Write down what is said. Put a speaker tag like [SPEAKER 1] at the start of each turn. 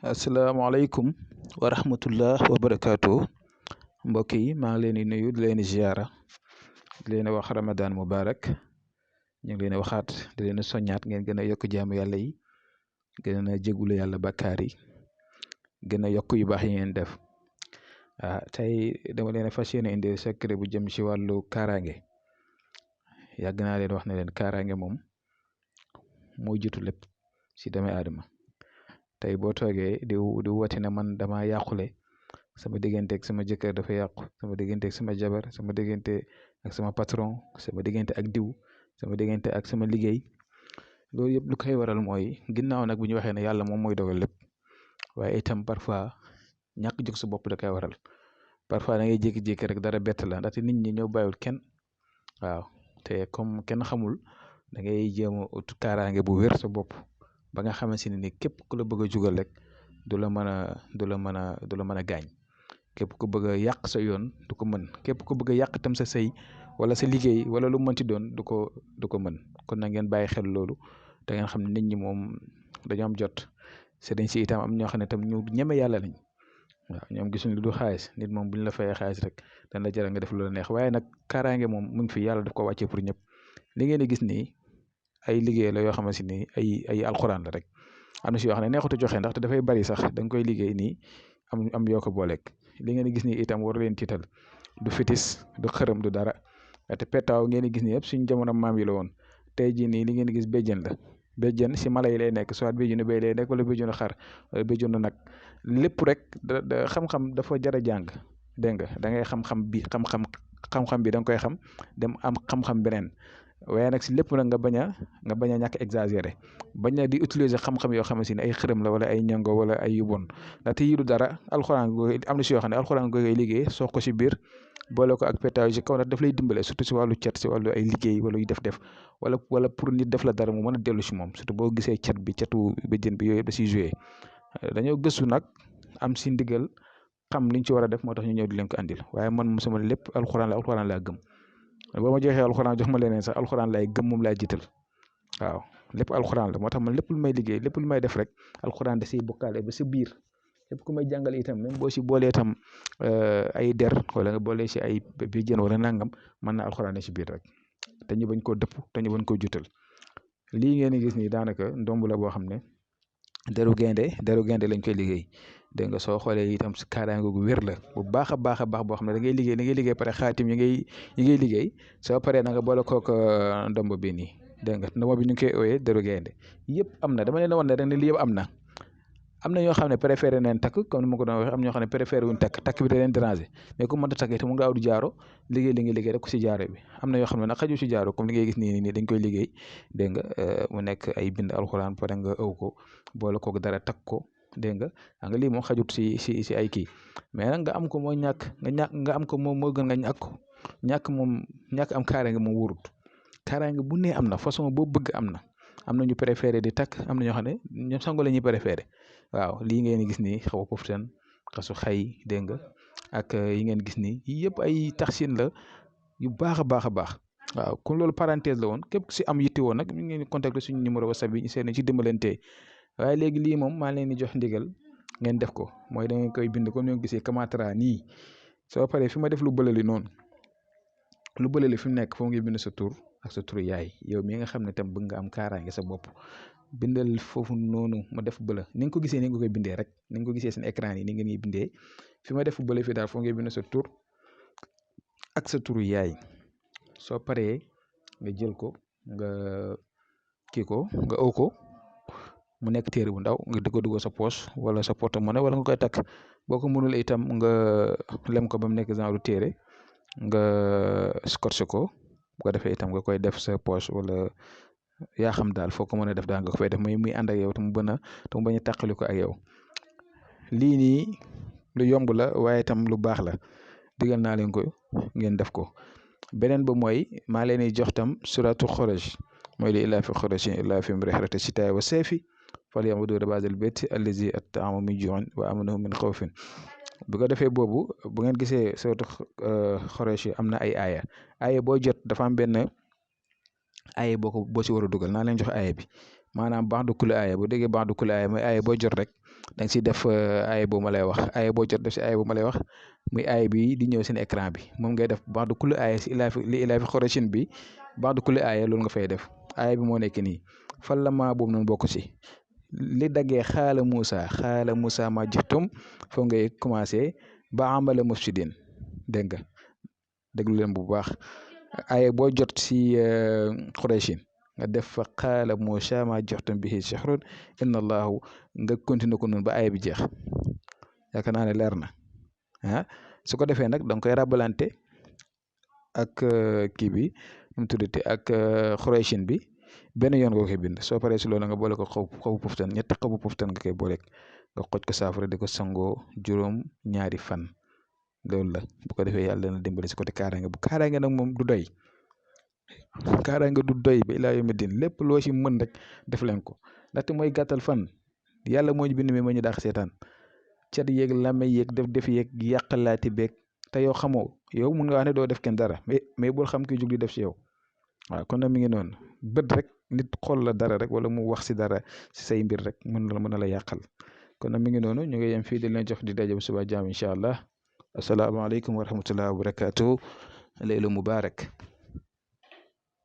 [SPEAKER 1] asalaamaaleykum wa rahmatullah wa barakaatu mbokk yi maa ngi leen di nuyu di leen ziara di leen wax Ramadan Mubarak ñu ngi leen waxaat di leen soññaat ngeen gën a yokk jaamu yàlla yi gën a jégulu yàlla bakkaar yi gën a yokk yu baax yi ngeen def tey dama leen fas yéene indi secret bu jëm ci wàllu kaaraange yàgg naa leen wax ne leen kaaraange moom moo jiitu lépp ci doomu aadama tey boo toogee di wati ne man dama yàqule sama digganteeg sama jëkkër dafa yàqu sama digganteeg sama jabar sama diggante ak sama patron sama diggante ak diw sama diggante ak sama liggéey loolu yëpp lu koy waral mooy ginnaaw nag bu ñu waxee ne yàlla moom mooy dogal lépp waaye itam parfois ñàkk jóg sa bopp da koy waral parfois da ngay jékki-jékki rek dara bett la ndaxte nit ñi ñëw bàyyul kenn waaw te comme kenn xamul da ngay jéem a ut kaaraange bu wér sa bopp ba nga xamante ne ni képp ku la bëgg a jugal rek du la mën a gaañ képp ku bëgg a yàq sa yoon du ko mën képp ku bëgg a yàq tam sa sëy wala sa liggéey wala lu mënti doon du ko mën kon na ngeen bàyyi xel loolu da ngeen xam ne nit ñi moom dañoo am jot sëriñ si itam am ñoo xam ne tam ñu ñeme yàlla lañ waaw ñoom gisuñ lu du xaalis nit moom buñ la fayee xaalis rek dañ la jaral nga def lu la neex waaye nag kaaraange moom mu ngi fi yàlla daf ko wàccee pour ñëpp li ngeen di gis nii ay liggéey la yoo xamante ni ay alxuraan la rek am na si yoo xam ne neexut a joxe ndaxte dafay bari sax da nga koy liggéey nii am yoo ko booleeg li ngeen di gis nii itam war leen tiital du fitis du xërëm du dara te petaaw ngeen di gis nii yëpp suñu jamono maam yi la woon tey jii nii li ngeen di gis béjjën la béjjën si mala yi lay nekk soit béjjënu béy lay nekk wala béjjënu xar wala béjjënu nag lépp rek xam-xam dafa jar a jàng dégg nga da ngay xam-xam bi da nga koy xam dem am xam-xam beneen. waaye nag si lépp nag nga bañ a ñàkk exagéré bañ a di utiliser xam-xam yoo xamante ni ay xërëm la wala ay ñango wala ay yu bon ndaxte yii du dara alxuraan googu am na si yoo xam ne alxuraan googu ngay liggéey soo ko si biir boole ko ak pétage ci kaw nag daf lay dimbale surtout si wàllu cet si wàllu ay liggéey wala yu def wala pour nit def la dara mu mën a dellu si moom surtout boo gisee cet bi cetu béjjën bi yooyu yëpp da siy joué dañoo gëstu nag am si ndigal xam liñ ci war a def moo tax ñu ñëw di leen ko andil waaye man moom sama lépp alxuraan laa gëm. boo ma joxee alxuraan jox ma leneen sax alxuraan lay gëm moom laay jiital waaw lépp alxuraan la moo tax man lépp lu may liggéey lépp lu may def rek alxuraan da siy bokkaale ba si biir lépp ku may jàngal itam même boo si boolee itam ay der wala nga boolee si ay béjjën wala nangam mën na alxuraan si biir rek te ñu bañ koo dëpp te ñu bañ koo jutal lii ngeen di gis nii daanaka ndomb la boo xam ne deru gaynde lañ koy liggéey dégg nga soo xoolee itam si kaaraange gu wér la bu baax a baax boo xam ne da ngay liggéey pare xaatim yi ngay liggéey soo paree na nga boole kook ndomb bi nii dégg nga ndomb bi ñu ngi koy ooyee deru gaynde yëpp am na dama leen a wan ne rek ne lii yëpp am na ñoo xam ne préféré neen takk comme ni ma ko doon waxee am ñoo xam ne préféré wuñ takk bi da leen déranger mais ku mënta takk itam mu nga awdu jaaro liggéey li nga liggéey rek ko si jaaro bi am na yoo xam ne nag xaju si jaaro comme li ngay gis nii dañ koy liggéey dégg nga mu nekk ay bind alxuraan pare nga ëw ko boole kook dara takk ko dégg nga lii moom xajut si ay kii mais nag nga am ko mooy nga am ko moom moo gën nga ñàkk am kaaraange moom wóorut kaaraange bu ne am na façon boo bëgg am na ñu préféré di takk am na ñoo xam ne ñoom sango la ñuy préféré waaw lii ngeen gis nii xaw a poftan xasu xay dégg nga ak yi ngeen gis nii yëpp ay taxsin la yu baax a baax waaw kon loolu parenthèse la woon képp si am yitte woon nag ñu ngeen contacter suñu numéro WhatsApp bi seen ci dimbalante waaye léegi lii moom maa leen di jox ndigal ngeen def ko mooy da ngeen koy bind comme ni nga gisee Kamatara nii soo paree fi ma def lu bëlali noonu lu bëlali fi mu nekk foo ngi bind sa tur ak sa turu yaay yow mi nga xam ne tam bëgg nga am kaaraange sa bopp bindal foofu noonu ma def bëla ni nga ko gisee ni nga koy bindee rek ni nga ko gisee seen écran yi ni ngeen ñuy bindee fi ma def bëla fi daal foo ngi bind sa tur ak sa turu yaay soo paree nga jël ko nga nga ëw ko mu nekk téere bu ndaw nga di ko dugal sa poche wala sa porte-monnaie wala nga koy takk boo ko mënul itam nga lem ko ba mu nekk genre téere nga scotché ko bu ko defee itam nga koy def sa poche wala yaa xam daal foo ko mën a def daal nga ko fay def muy ànd ak yow te mu bañ a tàqali ko ak yow lii nii lu yomb la waaye itam lu baax la digal naa leen ko ngeen def ko beneen ba mooy maa leen di jox tam suratu xoraj mooy li illaa fi xorajin illaa fi rihlati shitaa'i wa sayfi falyabudu rabba haazal bayti allazi at'amahum min juu'in wa aamanahum min xawfin bu ko defee boobu bu ngeen gisee suratu xoraj am na ay aaya boo jot dafa am benn aaya boo si war a dugal naa leen jox aaya bi maanaam baax du kula aaya bu déggee baax du kula aaya mooy aaya boo jot rek da nga siy def aaya boobu ma lay wax aaya boo jot def si aaya boobu ma lay wax muy aaya bi di ñëw seen écran bi moom ngay def ba'da kulli aaya si li ilaafi Qurayshin bi ba'da kulli aaya loolu nga fay def aaya bi moo nekk nii fan la maa boobu noonu bokk si li daggee xaala Moussa ma jëftum foo ngay commencé ba amala mufsidin dégg nga déglu leen bu baax aaya boo jot si Qurayshin nga def fa xaala Moussa ma jëftum bihi sihrun inna allahu nga continuer ko noonu ba aaya bi jeex yaakaar naa ne leer na su ko defee nag da nga koy rabalante ak kii bi nu mu tuddati ak Qurayshin bi benn yoon nga koy bind soo paree si loolu nga boole ko xobu poftan ñetti xobu poftan nga koy boole nga xoj ko saafara di ko sangoo juróom ñaari fan loolu la bu ko defee yàlla dana dimbali si côté kaaraange bu kaaraange nag moom du doy kaaraange du doy ba ilaa yawmi din lépp loo si mën rek def leen ko ndaxte mooy gàttal fan yàlla moo ñu bind mais moo ñu daax seetaan cat yeeg lame yeeg def yeeg yàqalaati beeg te yow xamoo yow mun nga wax ne doo def kenn dara mais bul xam ki jug di def si yow waaw kon nag mi ngi noonu bët rek nit xool la dara rek wala mu wax si dara si say mbir rek mën na la yàqal kon nag mi ngi noonu ñu ngi yem fii di leen jox di daje bu suba jaam incha allah asalaamaaleykum wa rahmatulah wa barakaatu. laylu mubarak